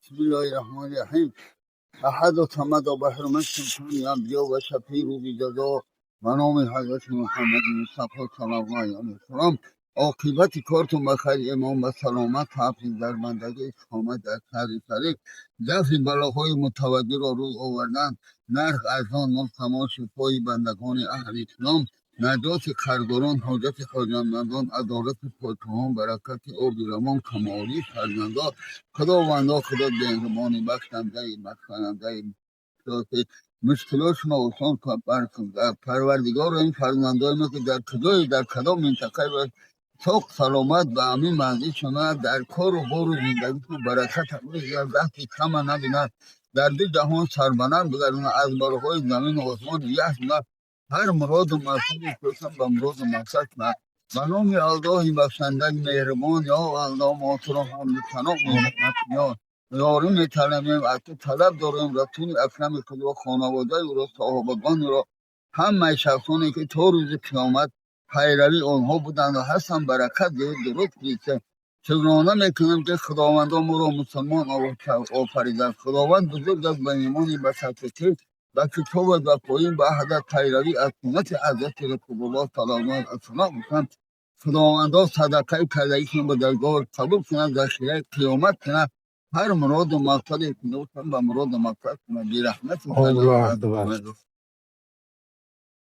Бисмиллоҳи раҳмони раҳим. Аҳаду самад ба ҳурмати султони анбиё ва шафии рӯзи ҷазо, ба номи ҳазрати Муҳаммади Мустафо саллаллоҳу алайҳи васаллам, оқибати кортон ба хайр, имон ба саломат, ҳафиз дар бандагӣ, истиқомат дар шаҳри шариф, дафъи балоҳои мутаваҷҷиро рӯй овардан, нарх арзон, мол тамом, шифои бандагони аҳли ислом, наҷоти қарздорон, ҳоҷати ҳоҷатмандон, адолати подшоҳон, баракати оби равон, камолии фарзандон. Худовандо, Худо меҳрубони бахшандаи бахшандаи мушкилотшонро осон Парвардигоро, ин фарзандои мо, ки дар куҷое, дар кадом минтақае, соқ саломат ба ҳамин манзил шона, дар кору бору зиндагишон баракат, даҳти кама набинад, дар ду ҷаҳон сарбаланд бигардонад, аз балоҳои замину осмон яҳ, ҳар муроду мақсади худашон ба муроду мақсад кунад. Ба номи Аллоҳи бахшандаи меҳрубон, ё Аллоҳ, мо туро ҳамду сано ёрӣ металабем, аз ту талаб дорем Расули акрами худро, хонаводаи ӯро, саҳобагонро, ҳамаи шахсоне, ки то рӯзи қиёмат пайравии онҳо буданд ва ҳастанд, баракат диҳед, дуруд фиристед. Шукрона мекунем, ки Худовандо моро мусулмон офаридааст. Худованд бузург аст, ба имони ба сатҳи ба китобат, ба поин ба аҳдат, пайравӣ аз суннати ҳазрати Расулуллоҳ саллаллоҳу алайҳи васаллам бошанд. Худовандо садақаи кардагишон ба даргоҳ қабул кунад, захираи қиёмат кунад, ҳар муроду мақсаде ки ба муроду мақсад кунад, бираҳмати. Аллоҳ акбар.